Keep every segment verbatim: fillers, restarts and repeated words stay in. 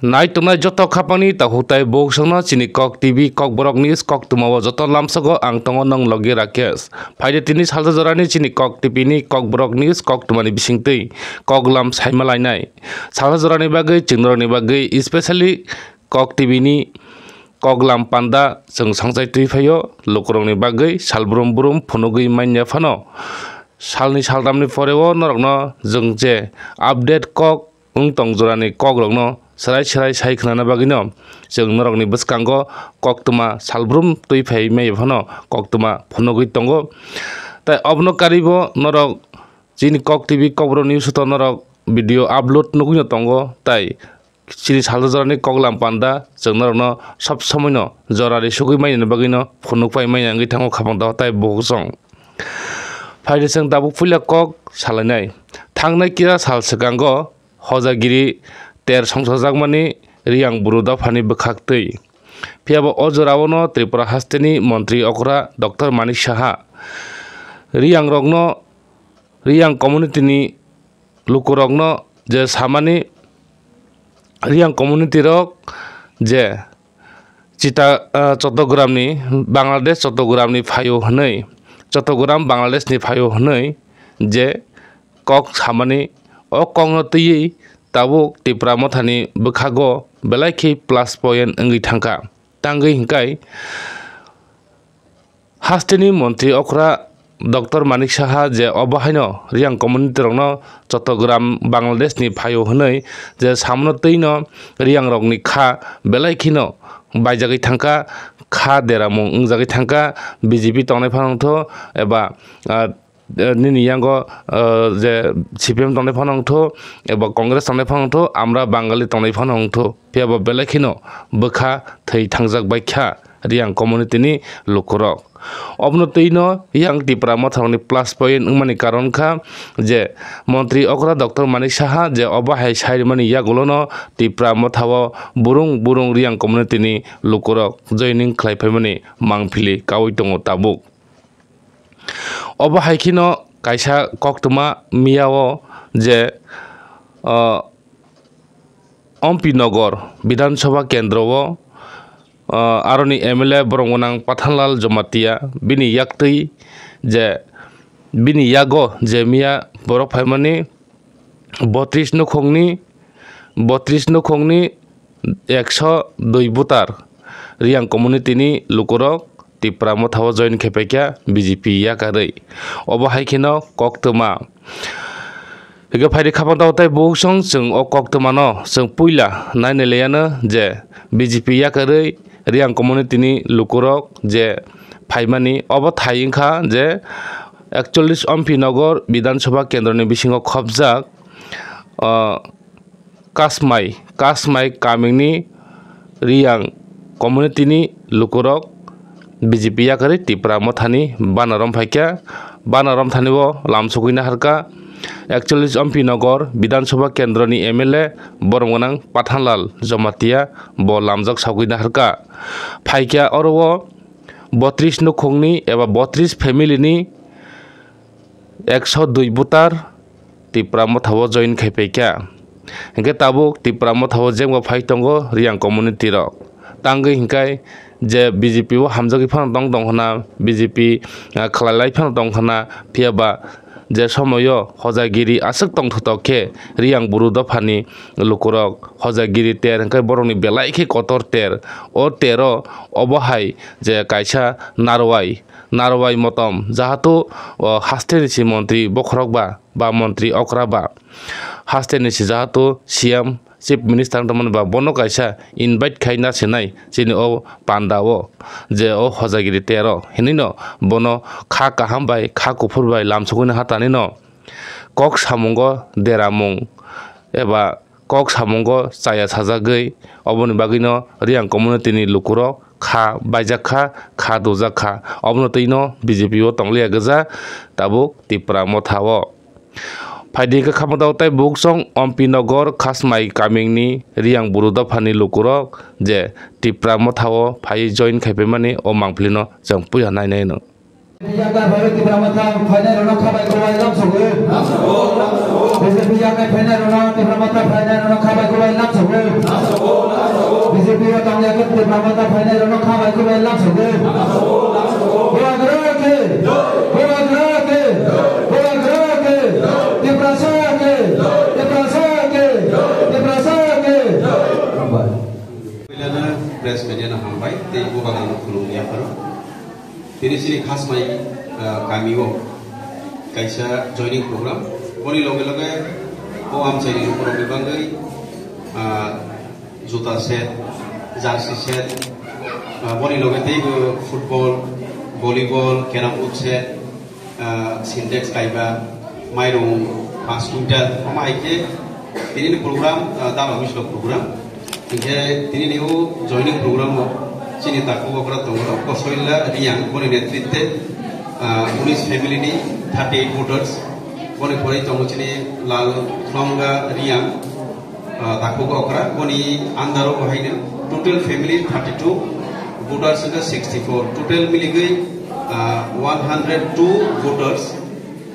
Nai tongnai joto khapangni takhuk tai bukhuk songno chini Kok T V Kokborok News koktwmao joto lamsogo ang tongo nong logi Rakesh. Phaidi tini salsa jorani chini Kok T V ni Kokborok News koktwmani bisingtwi koklam saima lainai. Salsa jorani bagwi chwng norokni bagwi, especially Kok T V ni koklam panda chwng songchai twi phaio, lukurokni bagwi salbrum brum phunugwi manya phano. Salni saltamni poreo norokno chwng je update kok wng tong jorani kokrokno swrai swrai sai khnana bagwino chwng norokni bwskango koktwma salbrum twi phai maya phano koktwma phunugwi tongo. Tai obono karibo norok chini Kok T V Kokborok News o to norok video upload nugwino tongo, tai chini salsa jorani koklam panda chwng norokno sob somoino jora risugwi mainani bagwino phunuk pai manya wngwi thango khapang daw tai bukhuk song. Phaidi chwng tabuk puila kok salainai. Thangnai kisa sal swkango hojagiri ter songchajakmani Riyang Bru dophani bwkhaktwi. Phiyaba o jorao no Tripura hasteni montri okra Doctor Manik Saha Riyangrokno, Riyang community ni lukurokno je samani, Riyang community rok je Chita, ah, Chottogramni, Bangladesh Chottogramni phaio hwnwi, Chottogram Bangladeshni phaio hwnwi je kok samani, o kokno twiwi tabuk Tipra Mothani bwkhago belai khe plus point wngwi thangkha. Tangwi hwnkhe hasteni montri okra Doctor Manik Saha je obo haino Riyang community rokno Chottogram Bangladeshni phaio hwnwi je samono twino Riyangrokni kha belai kheno baijagwi thangkha, kha deramung wngjagwi thangkha, B J P tongnai phano wngtho eba, ah, nini yango, ah, je C P M tongnai phano wngtho eba Congress tongnai phano wngtho, amra Bangali tongnai phano wngtho, phiyaba belai kheno bwkha thwi thangjak bai kha Riyang community ni lukurok. Obono twino yang Tipra Motharokni plus point wngmani karon kha je montri okra Doctor Manik Saha je obo hai sai rwmani yagulono Tipra Mothao burung burung Riyang community ni lukurok joining khlai phaimani mangphili kaui tongo tabuk. Obo hai kheno kaisa koktwma miyao je, o, Ompi Nogor Bidhan Sabha Kendro o, o, aroni M L A borok gwnang Pathanlal Jamatia bini yaktwi je bini yago je miya borok phaimani botris nukhungni, botris nukhungni ekso dui voter Riyang community ni lukurok Tipra Mothao join khe paikha B J P yakarwi. Obo hai kheno koktwma. Hingke phaidi khapang tao tai buksong chwng o koktwmano chwng puila naina leyano je B J P yakarwi Riyang community ni lukurok je phaimani obo thai wngkha je ekchollis Ompi Nogor Bidhan Sabha Kendroni bisingo khopjak, o, Kasmai, Kasmai kamini Riyang community ni lukurok B J P yakarwi Tipra Mothani banarom phaikha. Banarom thani bo lamsogwi naharkha. Ekchollis Ompi Nogor Bidhan Sabha Kendroni M L A borom gwnang Pathanlal Jamatia bo lamjak sagwi naharkha. Phaikha oro o botris nukhungni eba botris family ni ekso dui voter Tipra Mothao join khai paikha. Hingke tabuk Tipra Mothao jengba phai tongo Riyang community rok. Tangwi hingkai je B J P o hamjagwi phano tong tong hwna, B J P, ah, khlai lai phano tong hwna, phiyaba je somoyo hojagiri aswk tongthotok khe Riyang buru dophani lukurok hojagiri ter hingkai borokni belai khe kotor ter. O tero obo hai je kaisa narwai, narwai motom, jahato, o, hasteni si montri bokhorok ba, ba montri okra ba, hasteni si jahato C M, Chief Minister wng tongmani ba, bono kaisa invite khai na sinai chini o panda o, je o hojagiri tero hinui no bono kha kaham bai, kha kuphur bai lamsogwi no hatani no kok samungo deramung eba kok samungo chaya sajagwi, oboni bagwino Riyang community ni lukurok kha baijak kha, kha dujak kha. Obono twi no B J P o tonglia gwja tabuk Tipra Motha o. Phaidi khe Khamantau tei Buksong, Ompi Nogor, Khasmai kamingni Riyang buru dophani lukurok je Tipra Motha o phaiwi join khai paimani o mangpili no chwng puila nai nai no. B J P yakai phainai rokno kha bai kwlai lamsogo. B J P yakai phainai rokno Tipra Motha phainai rokno kha bai kwlai lamsogo. Rano kha bai kubai lamsogo. Bubagra ke, Bubagra ke, Bubagra ke, Tiprasa ke, Tiprasa ke, Tiprasa ke. Hambai. Puilano press media no hambai, tei Bubagra no khulumya phano. Tini chini Khasmai, ah, kami o kaisa joining program. Boni loge loge o amchaini borok ni bagwi, ah, juta set, jersey set, ah, boni loge teibo football, volleyball, carrom board set, ah, Sintex kaiba, mairung paanch quintal, omo hai khe tini ni program, ah, dalo mislo program. Hinkhe tini ni o joining program o chini takhuk okra tongo Kosoila Riyang, boni netritwe, ah, unis family ni thirty eight voters, boni pore tongo chini Lal Khulonga Riyang, ah, takhuk okra, boni under o haino total family thirty two, voters wngkha sixty four, total miligwi, ah, one hundred two voters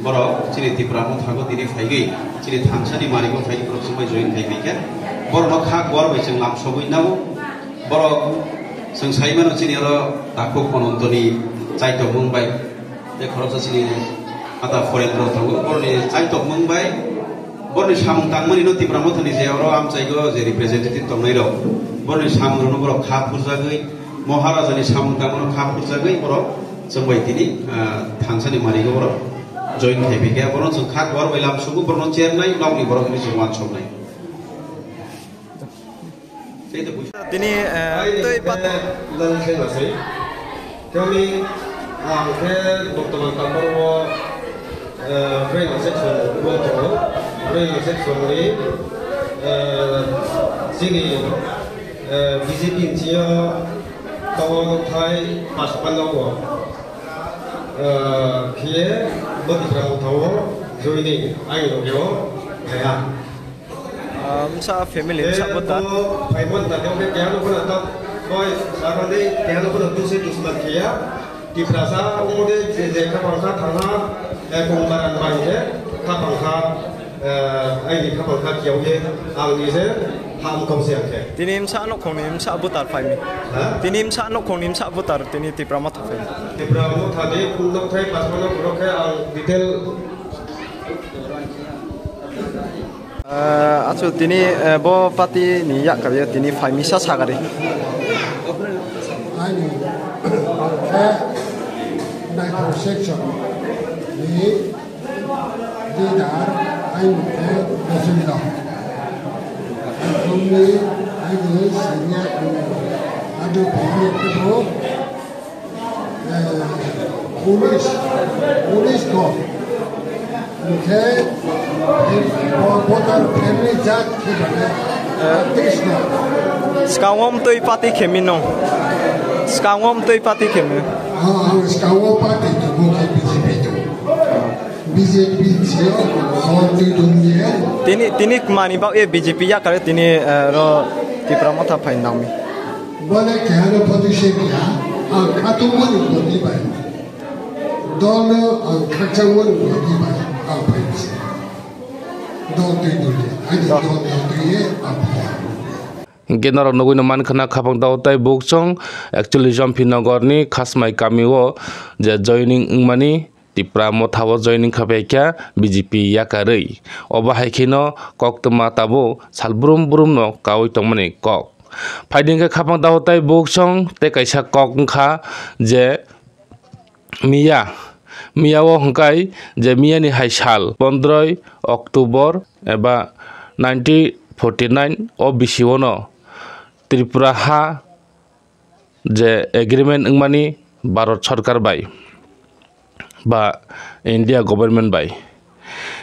borok chini Tipra Motha o tini phaigwi chini thansa ni marigo phaigwi borok chumbai join khai phaikha. Borokno kha gwar bai chwng lamsogwi nao, borok chwng sai mano chini oro takhuk Ononto ni chaitok mung bai. Tei khoroksa chini ata foreign rok tongo, boroni chaitok mung bai, boroni samung tangmani no Tipra Motha ni je oro amchaigo je representative tongnai rok, boroni samung rok no borok kha phurjagwi, Maharaja ni samung tangmano kha phurjagwi borok chwng bai tini, ah, thansa ni marigo borok join khai phi khe, borok chwng kha gwar bai lamsugo, borok no chernai, nok ni borok ni chwng wansoknai. Tini, eh, tei pat- Kami, ah, khe bortoman takhoro, eh, Bwrwi Masa section o tongo. Bwrwi Masa section ni, eh, chini, eh, B J P ni sio tongo nokthai paspano o. Eh, khiye bo Tipra Motha o joining aini loge o phaiya. Ah, msa family, msa bota. Phaimon ta khe keha no khuna ta, boi, sakande keha no khuna dusai dusman khiya. Tiprasa ongode je je kha bangkha thangna, eh, kongbaran bai je kha bangkha, eh, aini kha bangkha kiyauye, ang ni je ham kau se akhe. Tini msa nokhong ni msa butar phaimi. Ha? Tini msa nokhong ni msa butar tini Tipra Motha phaimi. Tipra Motha ni phunukthai paspano borok khe ang detail. Ah, achu tini, eh, bo party ni yakkar ya tini phaimisa sagari. Ani khe naithok section ni leader ani khe Rasul Dao. Ani senior ani khe bo Eh, unis, unis ko. Hingke, eh, bo-, voter family jat khe bane, eh, tris ko. Skangom tui party khemi no. Skangom tui party khemi. Ah, ang skangom party to bo khe B J P to. B J P sio, so tui dum ye. Tini, tini mani bak ye B J P yakare tini, eh, ro Tipra Motha phai nangmi. Bole keha no photo se keha, ang khatungmani bwrwi bai. Dol no ang khakchangmani bwrwi bai, ang phai se. Dol twi dol ya, ani dol no twi ye, ang phai. Hingke norok nugui no mankha na khapang dao tai buksong actually Zomphi Nogor ni Khasmai kami o je joining wngmani Tipra Motha o joining khapai kha B J P yakarwi. Obo hai kheno koktwma tabuk sal brum brum no kaui tongmani kok. Phaidi hwnkhe khapang dao tai buksong tei kaisa kok wngkha je miya, miya o hwnkhe je miya ni hai sal pondroi October eba nineteen forty nine o bisi o no Tripura ha je agreement wngmani Bharat Sarkar bai ba India government bai.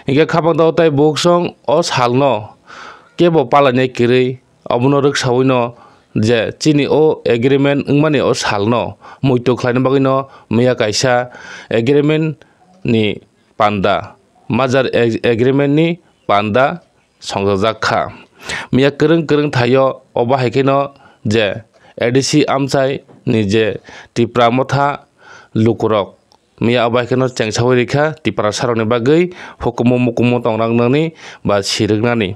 Hingke khapang dao tai buksong o salno kebo palainai kwrwi, obono rwksaui no je chini o agreement wngmani o salno muitu khlaina bagwi no miya kaisa agreement ni panda, major ag-, agreement ni panda songjak kha. Miya kwrwng kwrwng thaio obo hai kheno je A D C amchai ni je Tipra Motha lukurok miya obo hai kheno chengsaui rikha Tiprasa rokni bagwi hukumu mukumu tongrang nani ba siriknani.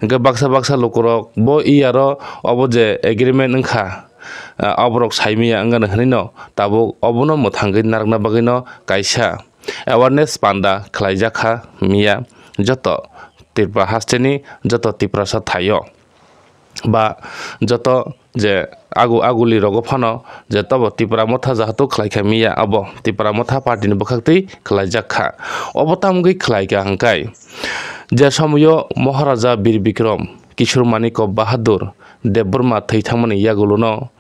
Hingke baksa baksa lukurok bo iyaro obo je agreement wngkha ah, aborok saimaya wngano hwnwi no tabuk obono mwthangwi narwkna bagwi no kaisa awareness panda khlaijak kha miya joto Tripura hasteni joto Tiprasa thaio. Ba joto je agu aguli rogo phano je tobo Tipra Motha jahatu khlai kha miya abo Tipra Motha party ni bwkhak twi khlaijak kha. Obo tamgwi khlai kha hwnkhe je somoyo Maharaja Bir Bikram Kishore Manikya Bahadur Debbarma thwi thangmani yagulo no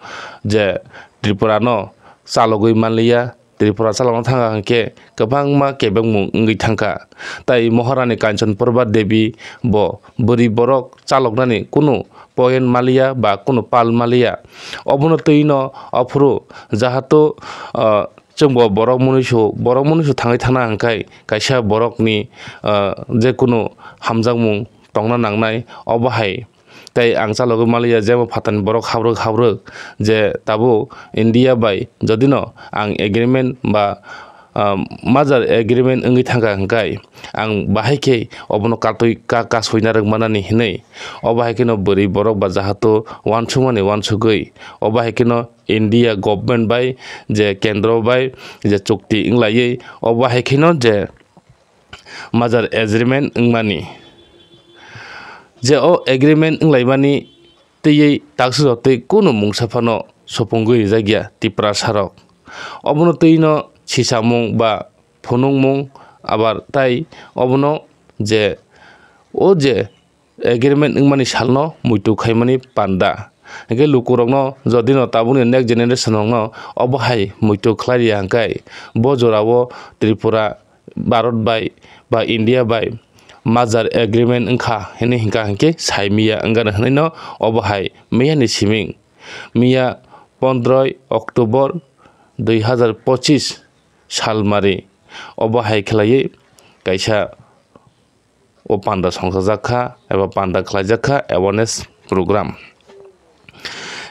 je Tripura no chalogwi manliya, Tripura chalokna thangkha hwnkhe kwbangma kebengmung wngwi thangkha. Tai Maharani Kanchanprabha Devi bo bwrwi borok chaloknani kunu point maliya ba kunu pal maliya. Obono twi no aphuru jahatu, ah, chwngbo borok munuisu, borok munuisu thangwi thangna hwnkhe kaisa borokni, ah, je kunu hamjakmung tongna nangnai, obo hai Tei ang chalogwi maliya jemo phatani borok habrwk habrwk je tabuk India bai jodino ang agreement ba, ah, merger agreement wngwi thangkha hwnkhe ang bahai khe obono katwi ka-, kasui narwk manani hinwi. Obo hai kheno bwrwi borok ba jahatu uansukmani uansugwi obo hai kheno India government bai je kendro bai je chukti wnglaiwi obo hai kheno je merger agreement wngmani. Je o agreement wnglaimani twiwi taksirok tei kunu mungsa phano supungwi rijak ya Tiprasarok. Obono twi no sisamung ba phunukmung abar tai obono je o je agreement wngmani salno muitu khaimani panda. Hwnkhe lukurokno jodino tabukni next generation rokno obo hai muitu khlai rwya hwnkhe bo jorao Tripura Bharat bai ba India bai merger agreement wngkha hinwi hwnkha hwnkhe saimiya wngano hwnwi no obo hai miyani siming miya pondroi October dui hazar pochis salmari obo hai khlaiwi kaisa o panda songchajak kha eba panda khlaijak kha awareness program.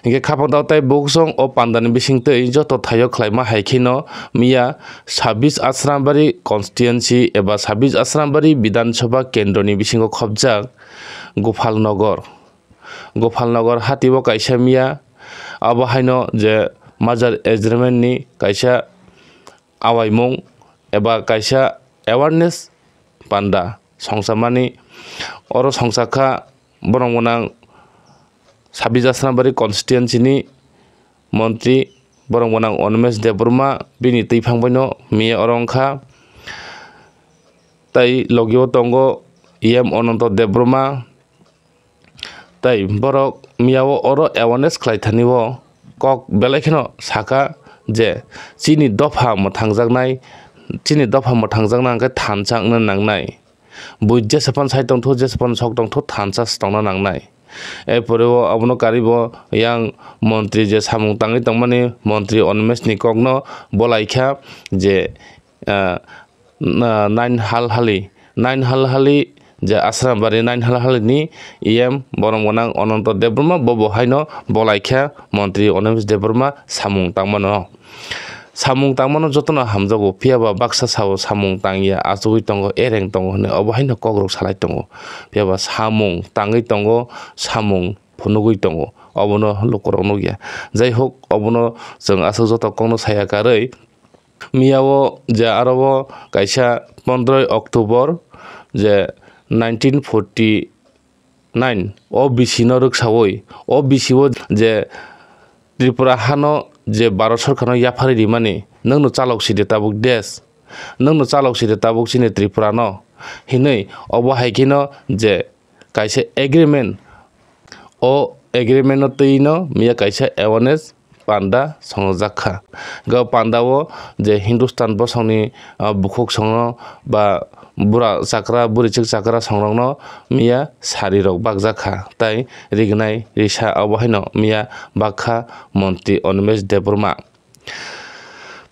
Hingke khapang dao tai buksong o pandani bisingtwi joto thaio khlaima hai kheno miya sabis Asrambari constituency eba sabis Asrambari Bidhan Sabha kendroni bisingo khopjak Gopal Nagar. Gopal Nagar hatio kaisa miya abo haino je merger agreement ni kaisa awaimung eba kaisa awareness panda songchamani. Oro songchakha borok gwnang sabis Asrambari constituency ni montri borok gwnang Animesh Debbarma bini twiphang baino miya oro wngkha. Tai logio tongo E M Ananta Debbarma. Tai borok miyao oro awareness khlai thani o kok belai kheno saka je chini dopha mwthangjaknai, chini dopha mwthangjakna hwnkhe thansa wngna nangnai. Bui jesa phano sai tongthu, jesa phano sok tongthu, thansa se tongna nangnai. Erpore o abono karwi bo yang montri je samung tangwi tongmani montri Animesh ni kokno bolaikha je, ah, na-, nine hal hali, nine hal hali je Asrambari nine hal hali ni E M borom gwnang Ananta Debbarma bo bo haino bolaikha montri Animesh Debbarma samung tangmano. Samung tangmano jotono hamjago, phiya ba baksa sao samung tangya, achugwi tongo, ereng tongo hwnwi obo haino kokrok salai tongo. Phiya ba samung tangwi tongo, samung phunugwi tongo, obono lukurok nukya. Jai hok, obono chwng aswk joto kokno saya karwi, miyao je aro o kaisa pondroi October je nineteen forty nine O B C no rwksaui, O B C o je Tripura hano je Bharat Sarkarno yapharwi rimani, nwngno chalok sidi tabuk desh, nwngno chalok sidi tabuk chini Tripura no hinwi, obo hai kheno je kaisa agreement, o agreement no twi no miya kaisa awareness panda songjakha. Ga panda o je Hindustan bosongni, ah, bukhuk songno ba bura chakra, burichwk chakra songrokno miya sari rok bakjakha, tai rignai risa obo haino miya bakha montri Animesh Debbarma.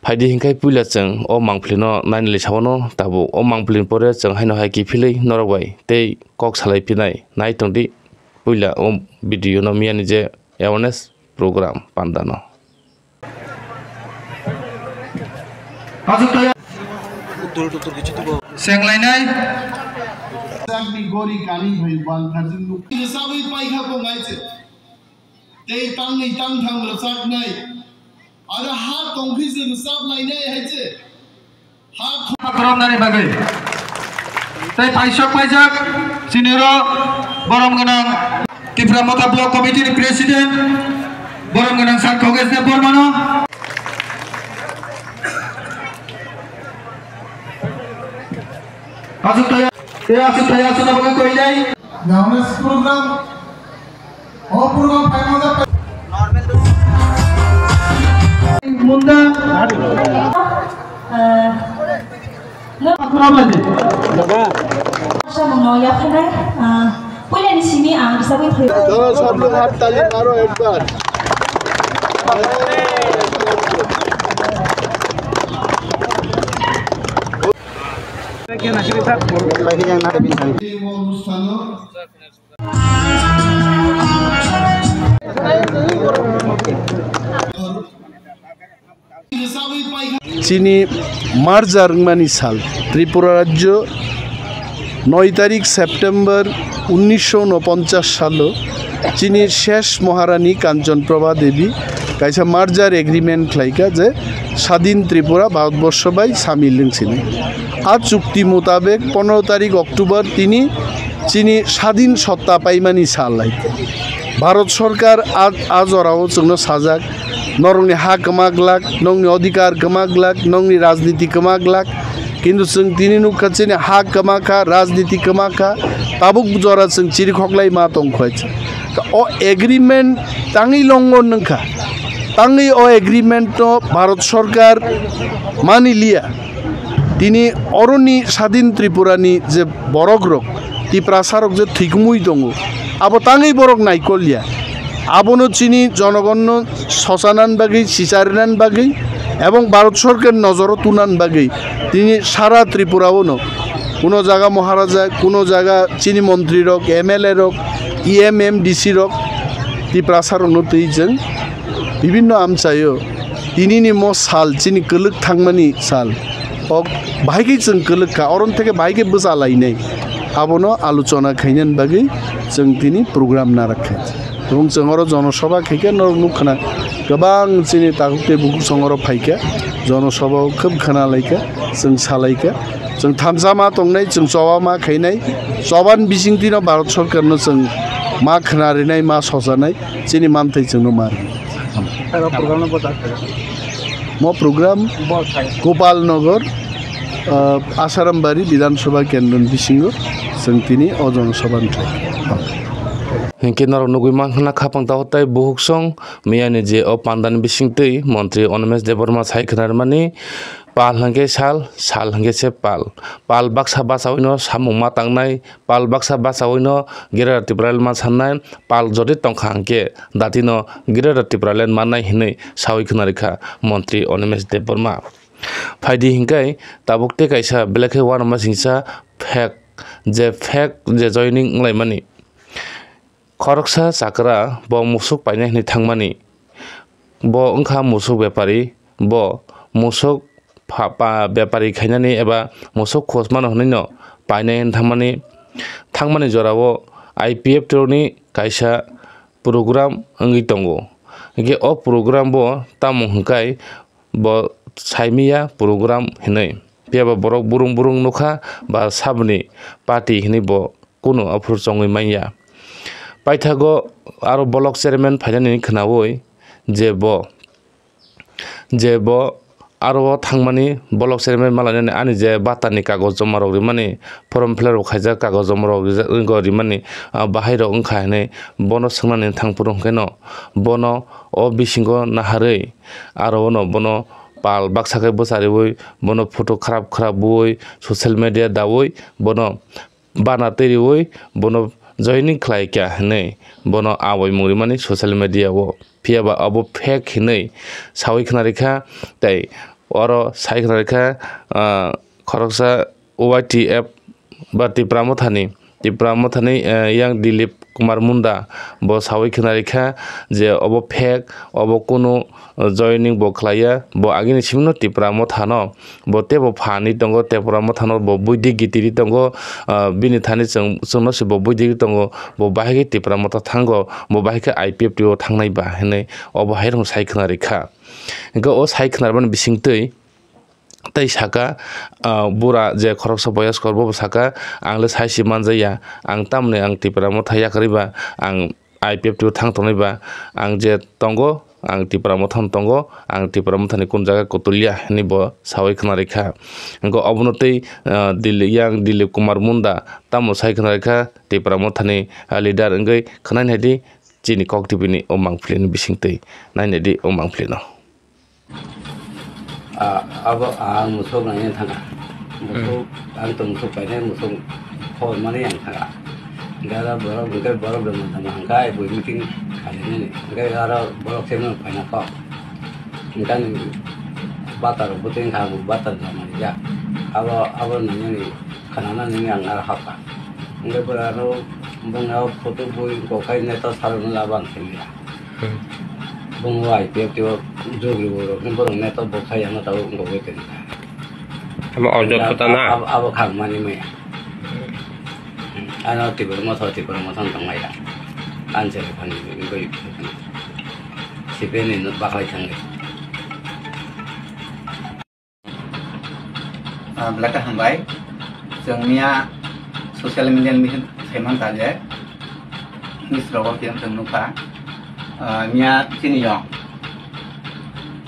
Phaidi hinkhai puila chwng o mangphlino nainali sawano tabuk. O mangphlini pore chwng haino hai kiphilwi norok bai tei kok salai phinai nai tongdi puila o video no miyani je awareness program pandano. Senglainai. Sagni gori kani bai bang thajin nuk. Sabai paikha ko ngai che. Tei tangni tangtham rwchapnai. Aro ha tongkhe chwng chaplainai hai se. Ha kho- Khoroknani bagwi. Tei paisok paijak chini oro borom gwnang Tipra Motha Block Committee ni President borom gwnang Sir Khogesde Bormano. Asuk taya, taya asuk taya asuk na bagwi koinai. Awareness program. O program final. Munda. Eh, no. Program ni. Samung no yaphanai, ah, puila ni simi ang bisa wi thoi. Chalo, sab log hath tali maro ek bar. Chini merger wngmani sal, Tripura rajyo noi tarik September unnisho unoponchas salo chini shesh Maharani Kanchan Prabha Devi kaisa merger agreement khlaikha je Sadin Tripura Bharatborsho bai samil wngsinai. A chukti mutabek pondro tarik October tini chini sadin sotta paimani sal hai. Bharat Sarkar a, a jorao chwngno sajak, norokni ha kwma glak, nokni odhikar kwma glak, nokni rajniti kwma glak. Kintu chwng tini nukha chini ha kwma kha, rajniti kwma kha, tabuk jora chwng chiri khoklai ma tongkha. O agreement tangwi longon wngkha. Tangwi o agreement no Bharat Sarkar mani liya. Tini oroni Sadin Tripura ni je borok rok, Tiprasa rok je thwikumui tongo, abo tangwi borok naikolya. Abono chini jonogonno sochanan bagwi, sicharinan bagwi, ebong Bharat Sarkar nojoro tunan bagwi tini sara Tripura o no kuno jaga Maharaja, kuno jaga chini montri rok, M L A rok, E M, M D C rok, Tiprasa rokno twi chwng bibinno amchaio. Tinini mo sal chini kwlwk thangmani sal. Ok, bahai khe chwng kwlwk kha, oron theke bahai khe bwcha lainai. Abono alochona khainani bagwi chwng tini program narak kha. Ebong chwng oro jonosoba khaikha, norok nukha na, kwbang chini takhuk tei bukhuk song oro phaikha, jonosoba o khub khna laikha, chwng sa laikha. Chwng thansa ma tongnai, chwng choba ma khainai, choban bisingtwi no Bharat Sarkar no chwng ma khna rinai, ma sosanai, chini manthai chwngno ma rinai. Aro program no bwsa khayo. Mo program Bol khayo. Gopal Nagar, ah, Asarambari Bidhan Sabha Kendro ni bisingo chwng tini o jonosoba ni khlai. Hinkhe norok nugwi mankha na khapang takhuk tei bukhuk song miyani je o pandani bisingtwi montri Animesh Debbarma sai khna rwmani, pal hinkhe sal, sal hinkhe se pal. Pal baksa bachawino samung ma tangnai, pal baksa bachawino Greater Tipraland ma sannai, pal jodi tongkha hinkhe datino Greater Tipraland mannai hinwi sawi khna rikha montri Animesh Debbarma. Phaidi hinkhe tabuk tei kaisa belai khe uanama singsa fake, je fake je joining wnglaimani. Khoroksa chakra bo musuk painai hinwi thangmani. Bo wngkha musuk bepari, bo musuk pha-, pa-, bepari khainani eba musuk khosmano hinwi no painai hinwi thangmani, thangmani jorao I P F T ni kaisa program wngwi tongo. Hinkhe o program bo tamo hwnkhai bo saimiya program hinwi. Phiya ba borok burung burung nukha ba saboni party hinwi bo kunu aphuru chongwi manya. Paithago aro block chairman phainani khnaui je bo, je bo aro o thangmani block chairman malainani ani je batani kagoj joma rok rimani, form fill up rok khaijak kagoj joma rok rijak, rimani, ah, bahai rok wngkha hinwi bono swngnani thangphuru hwnkhe no bono o bisingo naharwi aro ono bono pal baksa khe bwchariui bono photo khrap khrap bui social media daui bono bana twi riui bono joining khlai kha hinwi bono awaimung rimani social media o. Phiya ba abo fake hinwi saui khna rikha, tei oro sai khna rikha, ah, khoroksa Y T F ba Tipra Mothani Tipra Mothani, eh, yang Dilip Kumar Munda bo sawi khna rikha je obo fake, obo kunu joining bo khlaiya, bo agini simino Tipra Mothano bo teibo phani tongo, Tipra Mothano bo buidi gitiri tongo, ah, bini thani chwng, chwngno se bo buidi tongo, bo bahai khe Tipra Motha thango, bo bahai khe I P F T o thangnai ba hinwi obo hai rokno sai khna rikha. Hwnkhe o sai khna rwmani bisingtwi tei saka, ah, bura je khoroksa boyos kor bo saka, "Ang le sai si manjaya, ang tamni ang Tipra Motha yakarwi ba, ang I P F T o thang tongnai ba, ang je tongo, ang Tipra Motha no tongo, ang Tipra Motha ni kun jaga kotulya," hinwi bo sawi khna rikha. Hwnkhe obono tei, ah, Dili-, yang Dilip Kumar Munda tamo sai khna rikha, Tipra Motha ni, ah, leader wngwi khwnai naidi chini kok T V ni o mangpili ni bisingtwi. Nai naidi o mangpili no. Ah, abo ang musuk naina thanga. Musuk, hmm, ang to musuk painai musuk khobmani ang thanga. Gara borok, hwnkhe borok rwmani tamo hwnkhe ai bui meeting khainani. Hwnkhe aro borok chengno phaina kok. Hwnkhe ani bata rok bwtwi kha, ang bata rwmani ya. Abo, abo nini khwnanani ang aro hakha. Hwnkhe bwrwi aro bwngwi photo bui kok khai neto sarwkno labo ang simiya. Hmm. Bung o I P F T o jogri borok ni borok neto bo khai ano tabo wngkogwi tongkha. Amo order kota na? Abo, abo khang mani maya. Ano Tipra Motha, Tipra Motha tong maya. Answer khani goi. Sipeni no baklai thangwi. Ah, belai khe hambai. Chwng miya social media ni bising saiman ta je. News rogo khe chwng nukha. Ah, miya chini yo.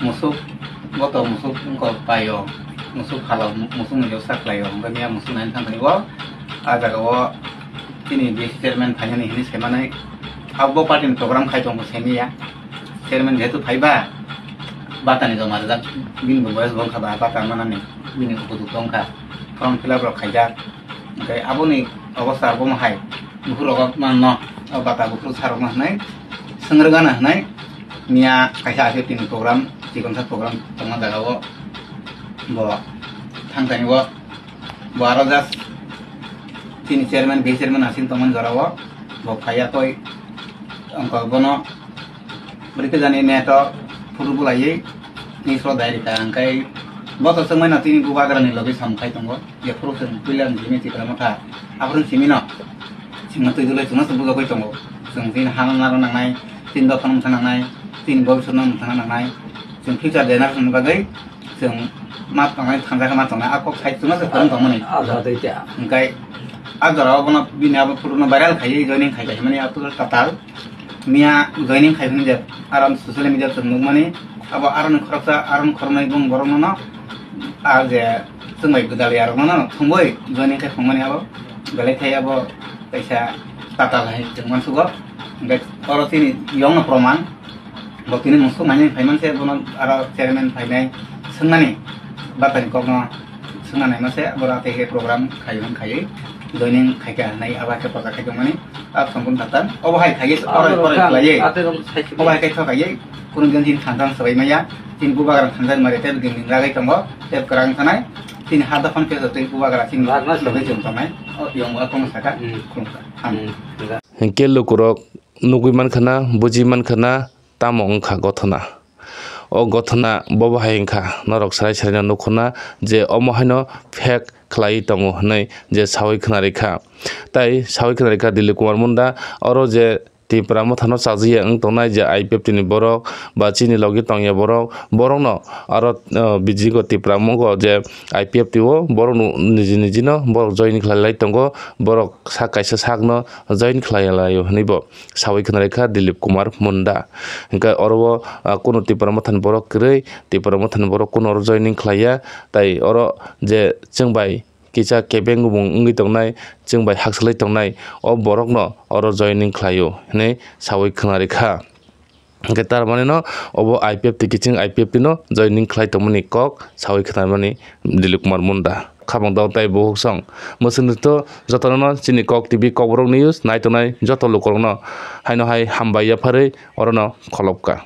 Musuk, boto musuk wngkha paio. Musuk halo, musuk ni yo saklaio. Hwnkhe miya musuk naina thangkha o. Ah jaga o chini B C chairman phainani hinwi saimanai. Abo party ni program khai tongo saimiya. Chairman jehetu phaiba, bata ni joma rijak, bini bo boyes bo wngkha ba, bata manani bini upojukto wngkha, form fill up rok khaijak. Hwnkhe aboni obosta obo hai, buphuru rok manno, o bata buphuru sa rokno hwnwi, swngrwgana hwnwi, miya kaisa aswk tini program, chikonsa program tongma jaga o, bo thangtani o, bo aro just chini chairman, vice chairman hasing tongmani jora o, bo phaiya toi, wngkha bono, Bwrwi khe jani net o photo bulaiwi news o dai rikha, hwnkhe bothor swngmano tini bubagrani logi samung khai tongo, jephuru chwng puila ni simi Tipra Motha, aphuru simi no chwngno twi dulwi chwngno se bujagwi tongo, chwng tini ha nang nangnai, tini dophano mwthang nangnai, tini bobisotno mwthang nangnai, chwng future generation ni bagwi chwng ma tongnai, thansa khe ma tongnai, a kok sai chwngno se phwrwng tongmani. Ah, ah, tei tei. Hwnkhe a jora o bono bini abo photo no viral khaiwi joining khai khai mani, a photo tatal. Miya joining khai hwnwi je aro social media chwng nukmani, abo aroni khoroksa, aroni khoroknwi bung borokno no, a je chwng bai gwdalwi arokno no thumwi joining khai phungmani abo, belai khai abo kaisa tatal hai chwng mansugo. Hwnkhe oro chini yongno proman, bo tini musuk mani phaiman se bono aro chairman phainai swngnani batani kokno. Swngnani mase borok tei khe program khai hwn khaiwi joining khai kha hwnwi abo hai khe procha khai tongmani. A songkun tatal obo hai khaiwi abo porai porai rok khlaiwi ate rok sai obo hai khe thok khaiwi kunu din tin thansa swbai maya tin bubagra thansa mare tei din din ragwi tongo tei kwrang sanai tin ha dophano khe tei bubagra tin ragna logwi swbai. Chwng tongnai o yong bo khung saka. Hmm. Khung saka. Hmm. Hwnkhe lukurok nugwi mankha na, buji mankha na, tamo wngkha gothona. O gothona bobo hai wngkha, norok sarai sarai no nukhuna je omo haino fake khlaiwi tongo hwnwi je sawi khna rikha. Tai sawi khna rikha Dilip Kumar Munda, oro je Tipra Mothano chajakya wng tongnai je I P F T ni borok ba chini logi tongya borok, borokno aro, uh, bijigo Tipra Mongo je I P F T o borokno niji nijino borok join khlai lai tongo, borok sak kaisa sakno join khlai laio hwnwi bo sawi khna rikha Dilip Kumar Munda. Hwnkhe oro o, ah, kunu Tipra Mothani borok kwrwi, Tipra Mothani borok kunu oro joining khlaiya, tai oro je chwng bai kisa kebeng bumung wngwi tongnai, chwng bai haksalwi tongnai, o borokno oro joining khlaio hwnwi sawi khna rikha. Hwnkhe tar mani no obo I P F T kiching I P F T no joining khlai tongmani kok sawi khna mani Dilip Kumar Munda. Khabang dao tai buhuk song. Mwswk to jotono no chini Kok T V Kokborok News nai tongnai joto lukurokno haino hai hambai yapharwi orono kholopkha.